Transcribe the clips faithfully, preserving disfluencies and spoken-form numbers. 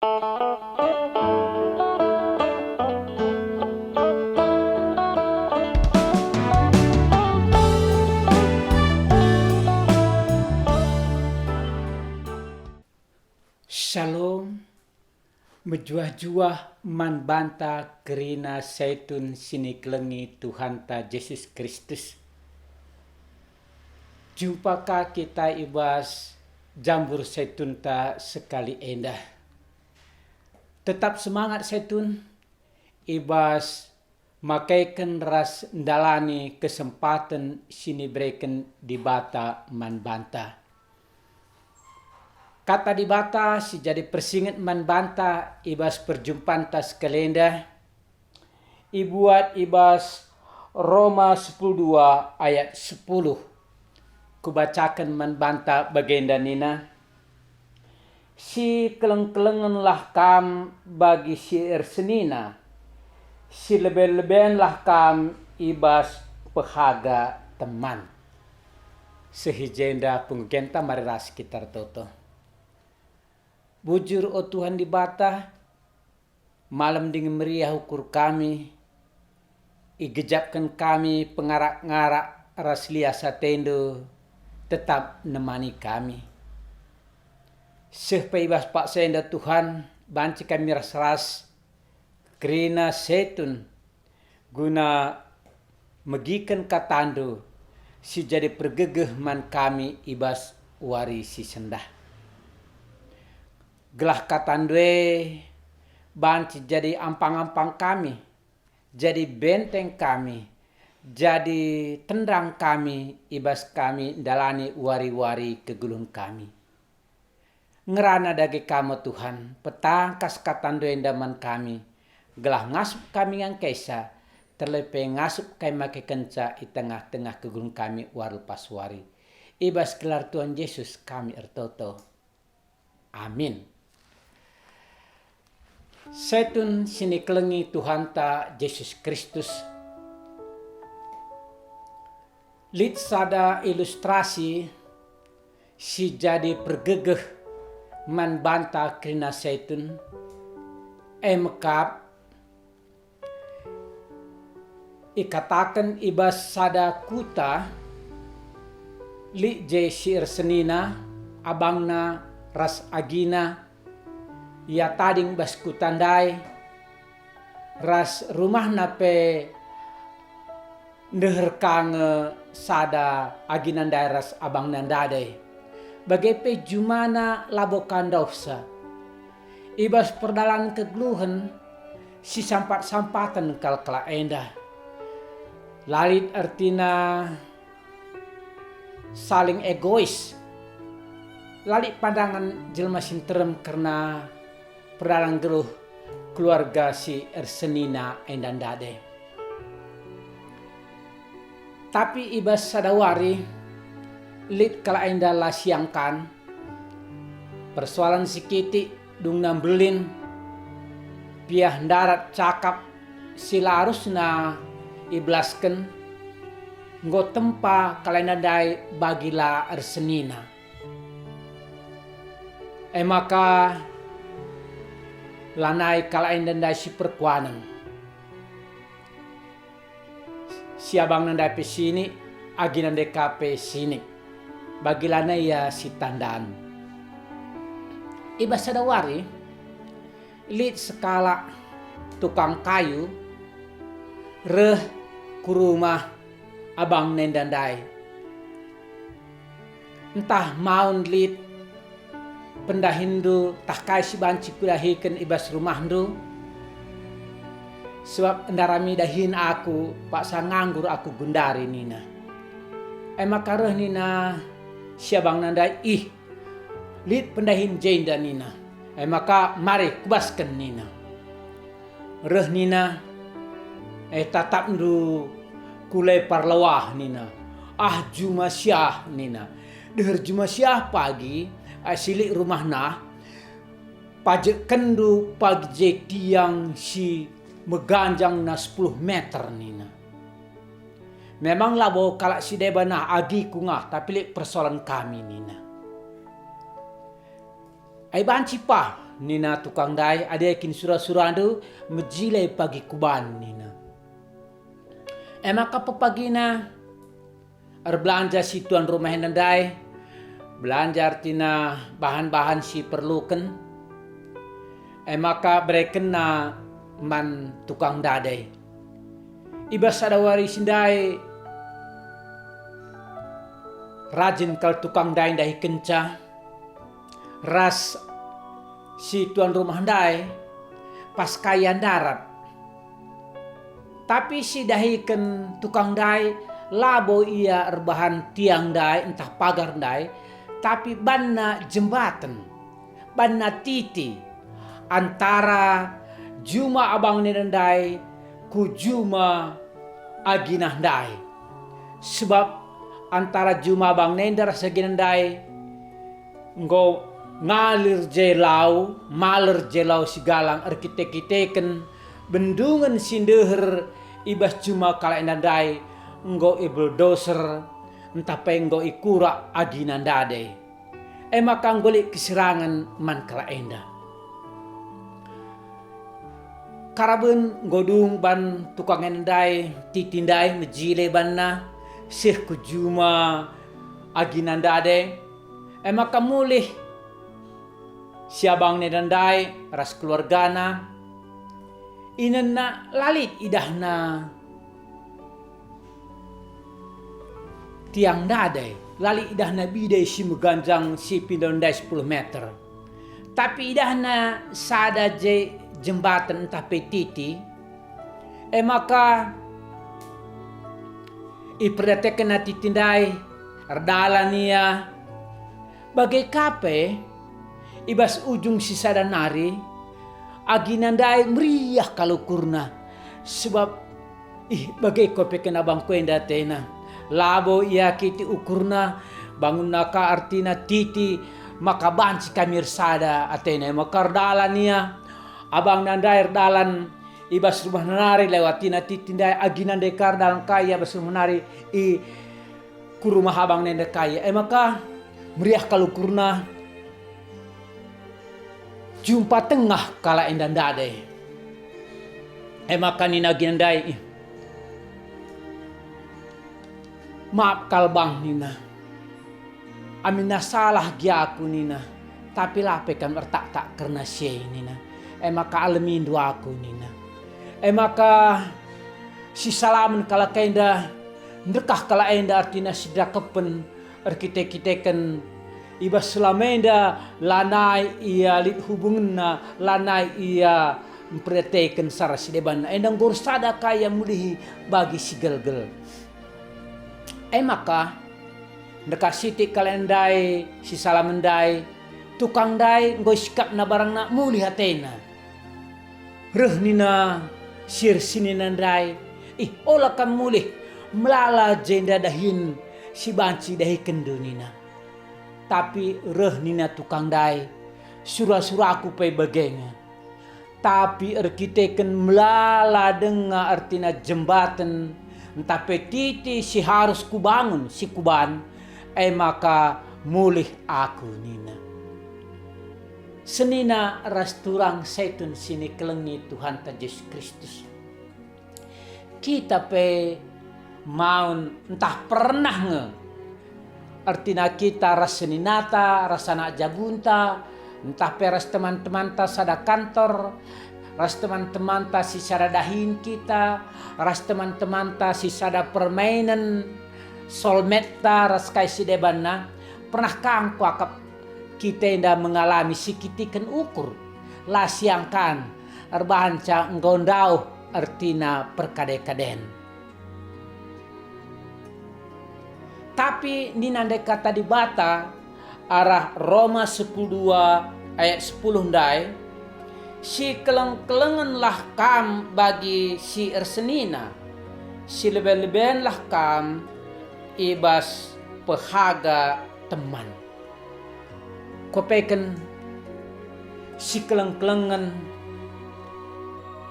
Shalom, mejuah-juah man banta kerina Saitun si nikelengi Tuhanta Jesus Kristus. Jumpa ka kita i bas jambur Saitunta sekali enda. Tetap semangat Saitun i bas makaiken ras ndalani kesempaten si nibereken Dibata man banta. Kata Dibata si jadi persinget man banta i bas perjumpanta sekali enda ibuat i bas Roma sepuluh dua ayat sepuluh. Kubacaken man banta bagenda nina, "Sikeleng-kelengenlah kam bagi si ersenina, silebe-lebenlah kam i bas pehaga teman." Seh i jenda pengogenta mari ras kita ertoto. Bujur, o Tuhan Dibata, malem dingen meriah ukur kami, igejapken kami pengarak-ngarak ras lias ateNdu tetap nemani kami. Seh pe i bas paksa enda Tuhan, banci kami ras-ras kerina Saitun guna megiken kataNdu si jadi pergegeh man kami i bas wari si sendah. Gelah kataNdu e banci jadi ampang-ampang kami, jadi benteng kami, jadi tendrang kami i bas kami ndalani wari-wari kegeluhen kami. Ngerana dage Kam, o Tuhan, petangkas kataNdu enda man kami, gelah ngasup kami ngangkaisa, terlebe ngasup Kam makekenca i tengah-tengah kegeluhen kami wari lepas wari. I bas gelar Tuhan Jesus kami ertoto. Amin. Saitun si nikelengi Tuhanta Jesus Kristus. Lit sada ilustrasi si jadi pergegeh man banta kerina Saitun, e mekap ikataken i bas sada kuta, lit je si ersenina, abangna ras agina, ia tading bas kuta ndai, ras rumahna pe ndeher ka nge sada agina ndai ras abangna ndai. Bage pe jumana labo ka ndauhsa. I bas perdalan kegeluhen, sisampat-sampaten kal kalak enda. La lit ertina saling egois. La lit pandangen jelma si nterem kerna perdalan geluh keluarga si ersenina enda ndai. Tapi i bas sada wari, lit kalak enda la siangkan. Persoalan si kitik dungna mbelin, piah ndarat cakap si la arusna ibelasken, enggo tempa kalak enda ndai bagi la ersenina. E maka lanai kalak enda ndai si perkuanen. Si abangna ndai pe sinik, agina ndai ka pe sinik. Bagi lanai ia sitandan. I bas sada wari, lit sekalak tukang kayu reh ku rumah abangna enda ndai. Ntah maun lit pendahinndu ntah kai si banci kudahiken i bas rumahndu? Sebab ndarami dahin aku, paksa nganggur aku gundari, nina. E maka reh nina si abangna ndai, "Ih, lit pendahin jenda," nina. "E maka mari kubasken," nina. Reh nina, "E, tatapndu ku lepar lawah," nina. "Ah, juma siah," nina. "Deher juma siah pagi, e, si lit rumahna, pajekkenndu pagi je tiang si meganjangna sepuluh meter," nina. "Memang labo kalak si deba nah agiku ngah, tapi lit persoalan kami," nina. "Ai banci pa," nina tukang ndai, "Adi kin sura-surandu, mejile pagi kuban," nina. E maka pepagina erbelanja si tuan rumah enda ndai, belanja ertina bahan-bahan si perluken, e maka berekenna man tukang ndai. I bas sada wari si ndai, rajin kal tukang ndai ndahikenca ras si tuan rumah ndai pas kai ia ndarat. Tapi si dahiken tukang ndai labo ia erbahan tiang ndai ntah pagar ndai, tapi banna jembaten, banna titi antara juma abang enda ndai ku juma agina ndai. Sebab antara juma abang enda ras agina ndai enggo ngalir je lau, maler je lau si galang erkite-kiteken bendungen si ndeher i bas juma kalak enda ndai enggo ibeldoser ntah pe enggo ikurak agina ndai. E maka enggo lit keserangen man kalak enda. Karaben enggo dung ban tukang enda ndai titi ndai mejile banna seh ku juma agina ndai. E maka mulih si abang enda ndai ras keluargana, inenna la lit idahna tiang ndai, la lit idahna bidai si meganjang si pindo ndai sepuluh meter. Tapi idahna sada je jembaten ntah pe titi, e maka iperdiatekenna titi ndai, erdalan ia. Bage ka pe, i bas ujung si sada nari, agina ndai meriah kal ukurna, sebab, ih, bage ko pe kena bangku enda atena. Labo iakiti ukurna, bangunna ka ertina titi, maka banci kami ersada atena. E maka erdalan ia, abangna ndai erdalan i bas rumahna nari, lewatina titi ndai, agina ndai ka erdalan ka ia bas rumah nari i ku rumah abang enda kai. E maka meriah kal ukurna, jumpa tengah kalak enda ndai. E maka nina agina ndai, "Ih, maap kal bang," nina. "Aminna salah gia aku," nina, "tapi la pe kam ertaktak kerna si e," nina. "E maka alemindu aku," nina. E maka sisalamen kalak enda, ndekah kalak enda ertina sidakepen erkite-kiteken i bas selama enda lanai ia lit hubungenna, lanai ia mperdiateken sara si debanna. Enda enggo ersada ka ia mulihi bagi si gelgel. E maka, ndekah sitik kalak ndai sisalamen ndai, tukang ndai enggo isikapna barangna mulih atena. Reh nina si ersinina ndai, "Ih, ola kam mulih, melala jenda dahin si banci idahikenndu," nina. Tapi reh nina tukang ndai, "Sura-suraku pe bage nge. Tapi erkiteken melala denga ertina jembaten, ntah pe titi si harus kubangun, si kuban, e maka mulih aku," nina. Senina ras turang setun si nikelengi Tuhanta Jesus Kristus. Kita pe maun ntah pernah nge ertina kita ras seninata, ras anak jabunta, ntah pe ras teman-temanta sada kantor, ras teman-temanta si sada dahin kita, ras teman-temanta si sada permainen, solmetta ras kai si debanna, pernah kang kuakap kita enda mengalami sikitiken ukur, la siangkan, erbahanca enggo ndauh ertina perkade-kaden. Tapi nina ndai kata Dibata arah Roma sepuluh dua ayat sepuluh ndai, "Sikeleng-kelengenlah kam bagi si ersenina, silebe-lebenlah kam i bas pehaga teman." Kupeken sikeleng-kelengen,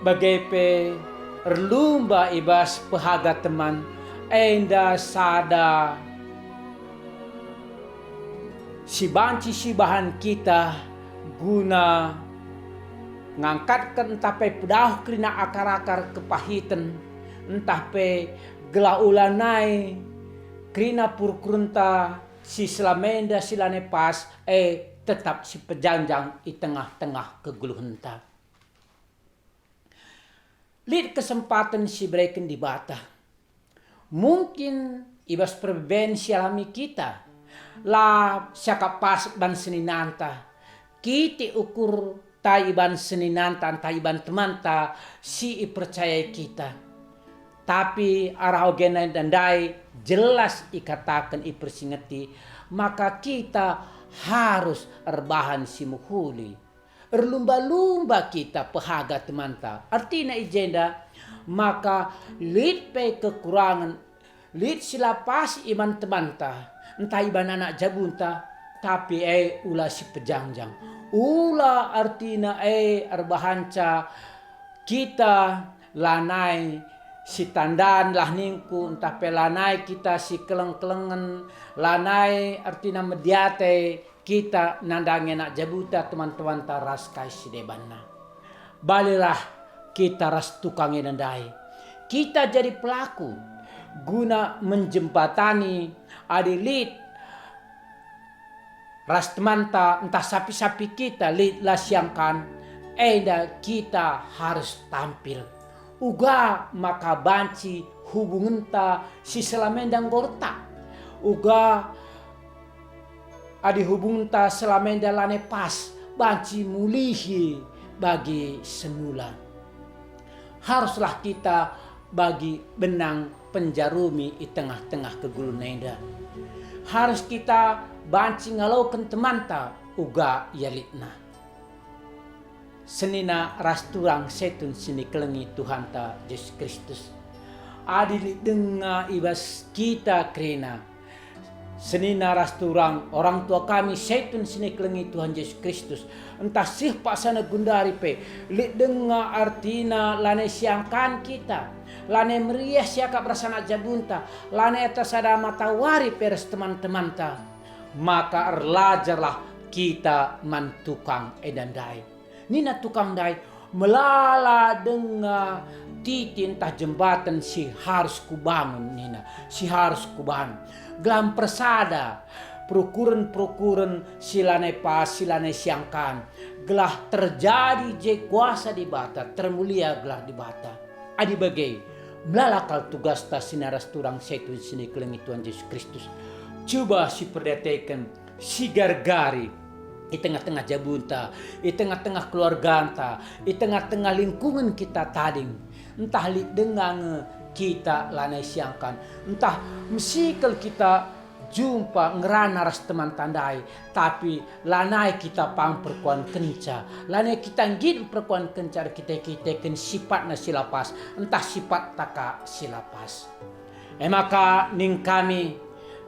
bage pe erlumba i bas pehaga teman, enda sada si banci sibahan kita guna ngangkatken ntah pe pedauh kerina akar-akar kepahiten, ntah pe gelah ulanai kerina perukurenta si selama enda si lanai pas, e tetap sipejangjang i tengah-tengah kegeluhenta. Lit kesempaten si ibereken Dibata. Mungkin i bas perbeben si ialami kita, la siakap pas ban seninanta, kitik ukurta iban seninanta ntah iban temanta si ipercayai kita. Tapi arah oge enda ndai jelas ikataken, ipersingeti maka kita harus erbahan si mehuli. Erlumba-lumba kita pehaga temanta. Artina i jenda maka lit pe kekurangen, lit si la pas iban temanta, ntah iban anak jabunta, tapi e ula sipejangjang. Ula artina e erbahanca kita lanai sitandan lah ningku, ntah pe lanai kita sikeleng-kelengen, lanai ertina mediate kita nandangi anak jabunta, teman-temanta ras kai si debanna. Balilah kita ras tukang enda ndai. Kita jadi pelaku guna menjembatani adi lit ras temanta ntah sapi-sapi kita lit la siangkan, enda kita harus tampil. Uga maka banci hubungenta si selama enda nggorta. Uga adi hubungenta selama enda lanai pas, banci mulihi bagi semula. Haruslah kita bagi benang penjarumi i tengah-tengah kegeluhen enda. Harus kita banci ngaloken temanta uga ia litna. Senina ras turang setun si nikelengi Tuhanta Jesus Kristus. Adi lit denga i bas kita kerina, senina ras turang, orang tua kami setun si nikelengi Tuhan Jesus Kristus, ntah seh paksana gundari pe, lit denga artina lanai siangkan kita, lanai meriah siakap ras anak jabunta, lanai atas sada matawari pe ras teman-temanta, maka erlajarlah kita man tukang enda ndai. Nina tukang ndai, "Melala denga titi ntah jembaten si harus kubangun," nina, "si harus kubangun, gelah mpersada perukuren-perukuren si lanai pas, si lanai siangkan, gelah terjadi je kuasa Dibata, termulia gelar Dibata." Adi bage, melala kal tugasta senina ras turang setun si nikelengi Tuhan Jesus Kristus. Cuba siperdiateken, sigargari i tengah-tengah jabunta, i tengah-tengah keluarganta, i tengah-tengah lingkungen kita tading. Ntah lit denga nge kita lanai siangkan, ntah mesikel kita jumpa ngerana ras temanta ndai, tapi lanai kita pang perkuankenca, lanai kita nggit perkuankenca erkite-kiteken sipatna si la pas, ntah sipatta ka si la pas. E maka nina kami,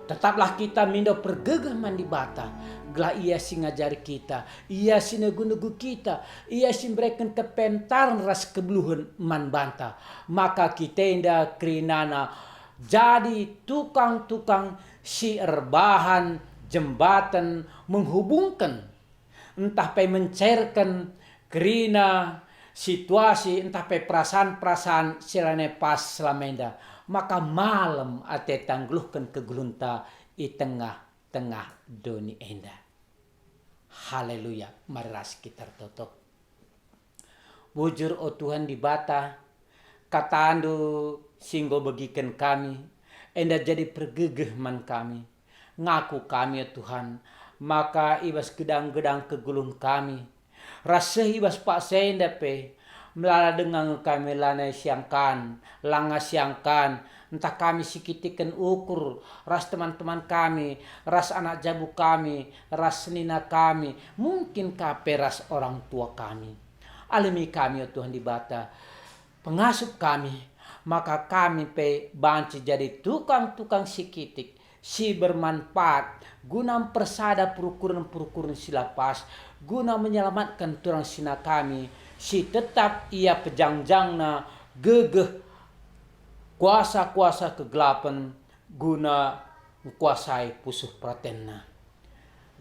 tetaplah kita mindo pergegeh man Dibata, gelah Ia si ngajari kita, Ia si negu-negu kita, Ia si mereken kepentaren ras kebeluhen man banta. Maka kita enda kerinana jadi tukang-tukang si erbahan jembaten menghubungken ntah pe mencairken kerina situasi ntah pe perasaan-perasaan si lanai pas selama enda, maka malem ateta nggeluhken kegeluhenta i tengah-tengah doni enda. Haleluya, mari ras kita ertoto. Bujur, o Tuhan Dibata, kataNdu si enggo begiken kami, enda jadi pergegeh man kami. Ngaku kami, ya Tuhan, maka i bas gedang-gedang kegeluhen kami, ras seh i bas paksa enda pe, melala denga nge kami lanai siangkan, langa siangkan, ntah kami sikitiken ukur ras teman-teman kami, ras anak jabu kami, ras senina kami, mungkin ka pe ras orang tua kami. Alemi kami, o Tuhan Dibata, pengasup kami, maka kami pe banci jadi tukang-tukang si kitik, si bermanfaat, guna mpersada perukuren-perukuren si la pas, guna menyelamatken turang senina kami, si tetap ia pejangjangna gegeh kuasa-kuasa kegelapen guna ngkuasai pusuh peratenna.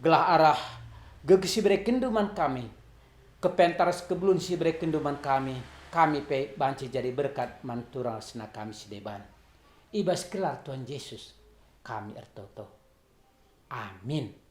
Gelah arah gegeh si iberekenNdu man kami, Kepentara sekebelun si iberekenndu man kami, kami pe banci jadi berkat man turang senina kami si deban. I bas gelar Tuhan Jesus, kami ertoto. Amin.